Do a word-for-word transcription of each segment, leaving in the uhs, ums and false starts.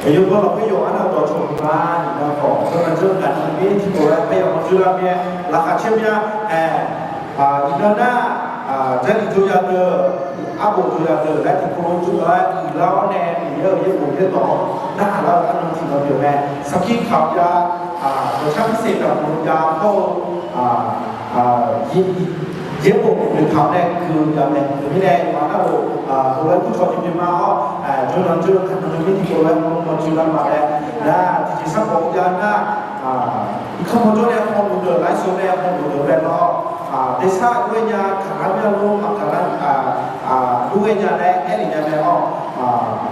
Aqyawf-euq lafkhoer yawqha-anr dawqcawq-eu ma, iqnan khawf, jawrnan jawrgaq-anr tiqkawv-aer parya mawr dzoerlar mir-aer laqkhaq caer mya-aer, iqnan nar, Jarlif jawrya deuq, arbof jawrya deuq laer tiqkawv-aer jawrgar-aer uiqlar-awr nae, Miqyaer-euq yaerbof yaerdawq-anr narhaq lar-eu arnan tiqnan pyeuf mae. Sarkir kaq-awr jav, dawqcar mirseq daqbuq jav hawr-eu yaerbof noeqtaq-awr nae gui-eu jav mae. Teumirnae yawqha navluf heulof-aer kurcawq tiqpyeuf ma-awr, jawrnan jawrnan kaqnan jawrmir tiqkawv lof-aer mawr mawr dzoerlar ma laer nar, tiqjeq sarkawv-eu jav nar, irkanr mawrjawr nae hawluf deuq, lafsawq nae hawluf deuq bae nar, tersar aqjox-aer nya, kaqlar mya lor, maqkaqlar, aqjox-aer nya laer aernaeq nya mae-awr,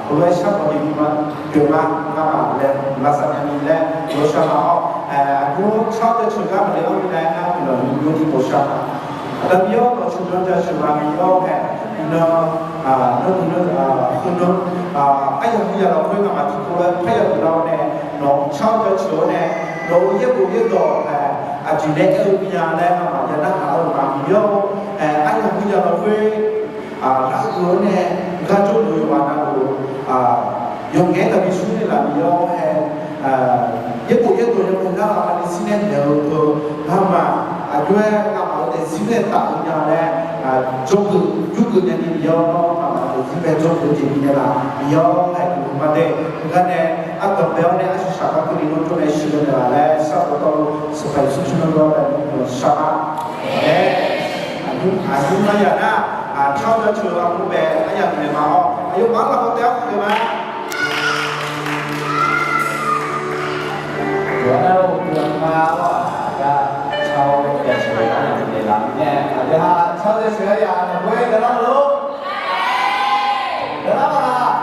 heulof-aer sarkawv tiqpyeuf ma, pyeuf ma, ngamaf laer lavsav nya ni laer yawshar ma-awr, aqjox-anr car-awr jaceuq gar maqle-anr minav-aer nar, guiqlanq nymr tiqpov shar ma. Aqda Miqyaer-awr, nawq ceuq nan jaceuq ma. Miqyaer-awr hae, iqnan, nawr, heunan, aryaq huiq yaq lafkhoer ngamaf tiqkawv-aer parya uiqlar-awr nae, nawq-anr car-awr jaceuq-awr nae, nawq-euq yaerbof yaerdawq hae, aqjeq nae aer-eu nya laer ngamaf ya narhaq-awr-eu ma. Miqyaer-awr, aryaq huiq yaq lafkhoer lar-eu-awr nae, gar jawrluf-eu yawqghaq navluf, yawqngaef-aer taqbi smr naeqlaf Miqyaer-awr hae, yaerbof yaerdawq yawmuiq nar-aq, aqli shir nae naeq-eu teu, ngamaf aqjox-aer ngamaf-euq daefzir nae taf-eu nya laer, jawrgeuf jawrgeuf nya ni Miqyaer-awr, ngamaf-euq daefzir bae jawrgeuf-eu jeq bifnaeq laf Miqyaer-awr, haeq guiqlanq ma de. Heugar nae ardanq bae-awr nae arsiq shaq gar keuvni nawr jawr nae sheuqghae naeqlaf laer sharpov tawv-eu Sanqpaq Yeqsur tsawrmyanr-anr bae nawq-anr guiqlanq shar ma. Aer, aqnymr aqnymr nar yaq nar, car-awr jaceuq-eu aqmur bae aryaq bifnaeq ma-awr, aqyawfmaf-anr lafkhoer taef-aer khawf-eu ma. Yawqha navluf guiqlanq ma-awr, aqgar car-awr jaceuq-eu aryaq bifnaeq laf-eu mirnae, aqdui ha car-awr jaceuq-eu aryaq lafkhoer daqlar lor. Daqlar ma laq?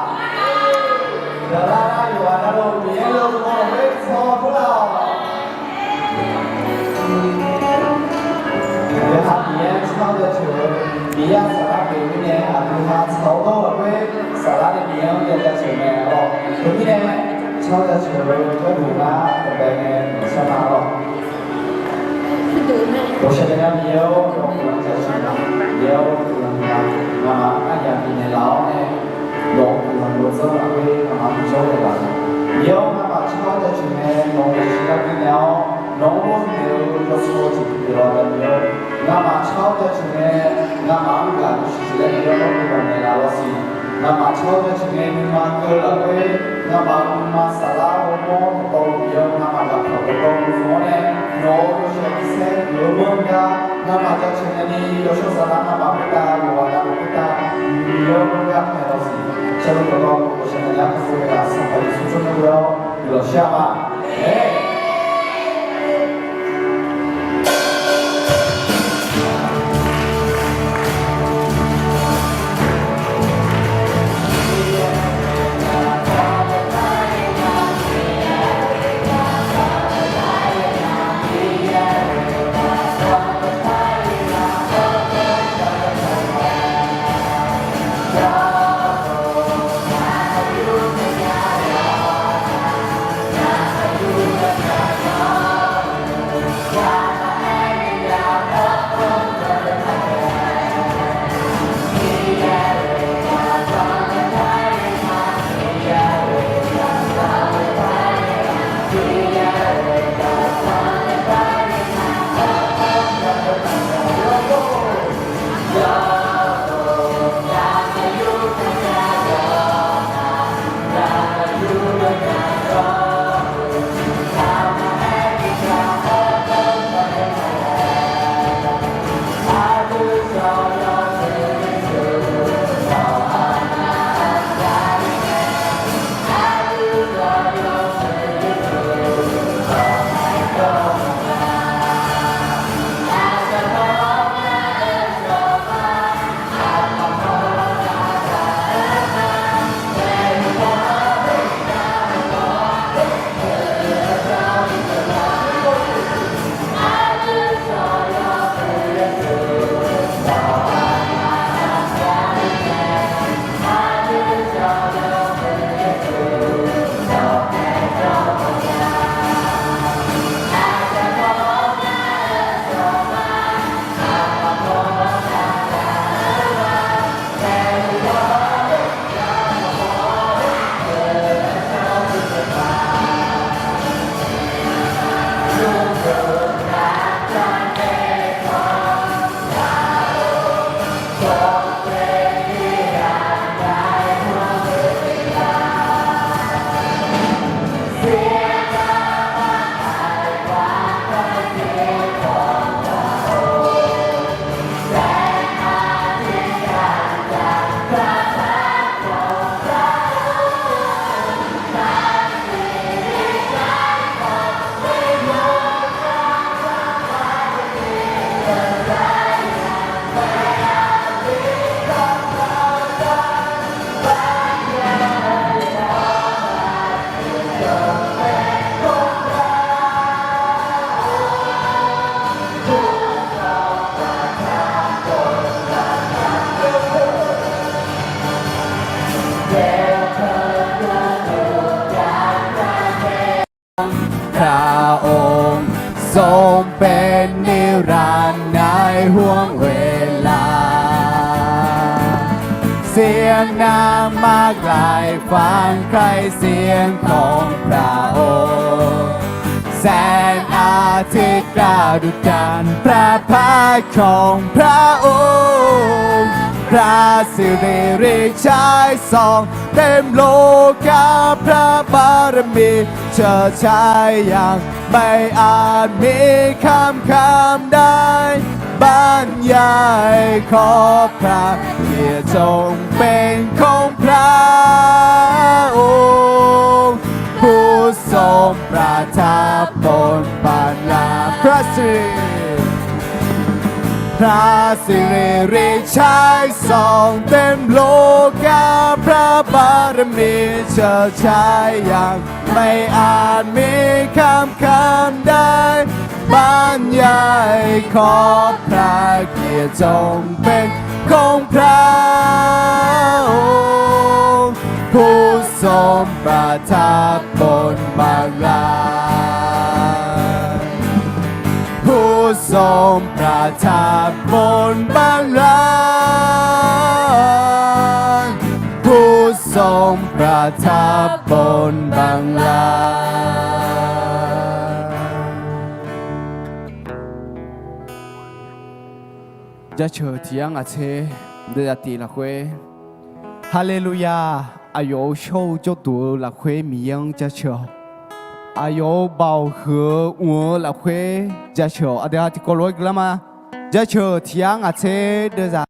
Daqlar nar, yawqha navluf Miqyaer-euq guiqlanq lafkhoer tsawq dovlar-awq. Aqdui ha Miqyaer car-awr jaceuq-eu, Miqyaer-euq saflar pyeuf-eu mirnae, aqdui ha tsawq dawr lafkhoer saflar nae Miqyaer-anr ya jaceuq mae-awq. Teumirnae, car-awr jaceuq-eu gharduq ngar dawqbae nae maqshar ma-awq. Ghawqshaq gaqnya Miqyaer-or, nawq-euq guiqlanq jaceuq ma. Miqyaer-or, guiqlanq ma. Ngamaf aryaq bifnaeq laf-awr nae, nawq-euq guiqlanq lof-aer zanr lafkhoer ngamaf bijawr naeqlaf. Miqyaer-or, ngamaf car-awr jaceuq mae, nawq-euq shiqshaq gar bifnaeq-awr, nawq-anr lawr bifnaeq-eu yawsaw-eu jeq bipyeuf lawq, Miqyaer-or. Ngamaf car-awr jaceuq mae, ngamaf-anr ghaq bisiq siq laer Miqyaer-or, nawr bifnaeq laf lawr siq. Ngamaf car-awr jaceuq mae, nuima keuv lafkhoer ngamaf nuima saflar ghawrmawr dawqtawvluf Miqyaer-or, ngamaf lafkawq dawqtawvluf-anr nae, nawq-euq yawshaef bishar-eu manr gar ngamaf jaceuq mae ni, yawshawr saflar ngamaf khoertav, yawqghaq navluf khoertav, Miqyaer-or, gar maeq lawr siq. Sharluf dawqtawvluf ghawqshaq gaqnya kar sar-eu ghaq Sanqpaq Yeqsur tsawrmyanr-anr guiqlanq shar ma. Aer. พระองค์ทรงเป็นนิรันดร์ในห้วงเวลา เสียงนางมากลายฟังใคร่เสียงของพระองค์ แสงอาทิตย์กล่าวดุจจันทร์ พระพักตร์ของพระองค์ พระสิริฉายส่องเต็มโลกา พระบารมีเฉิดฉายอย่างไม่อาจมีคำคำใดบรรยาย ขอพระเกียรติทรงเป็นของพระองค์ ผู้ทรงประทับบนบัลลังก์ พระสิริ พระสิริฉายส่องเต็มโลกา พระบารมีเฉิดฉายอย่างไม่อาจมีคำคำใดบรรยาย ขอพระเกียรติทรงเป็นของพระองค์ ผู้ทรงประทับบนบัลลังก์ ผู้ทรงประทับบนบัลลังก์ ผู้ทรงประทับบนบัลลังก์ Jaceuq tiq yar ngaq tser deuvzaq tif lafkhoer, Haleluya! Aqyawf-euq shawr-eu jawrduq-eu lafkhoer Miqyaer-anr jaceuq-awq. Aqyawf-euq baoq huiq-eu mq-eu lafkhoer jaceuq-awq. Aqdui-aq tiqkawv lof-aer guiqlanq ma. Jaceuq tiq yar ngaq tser deuvzaq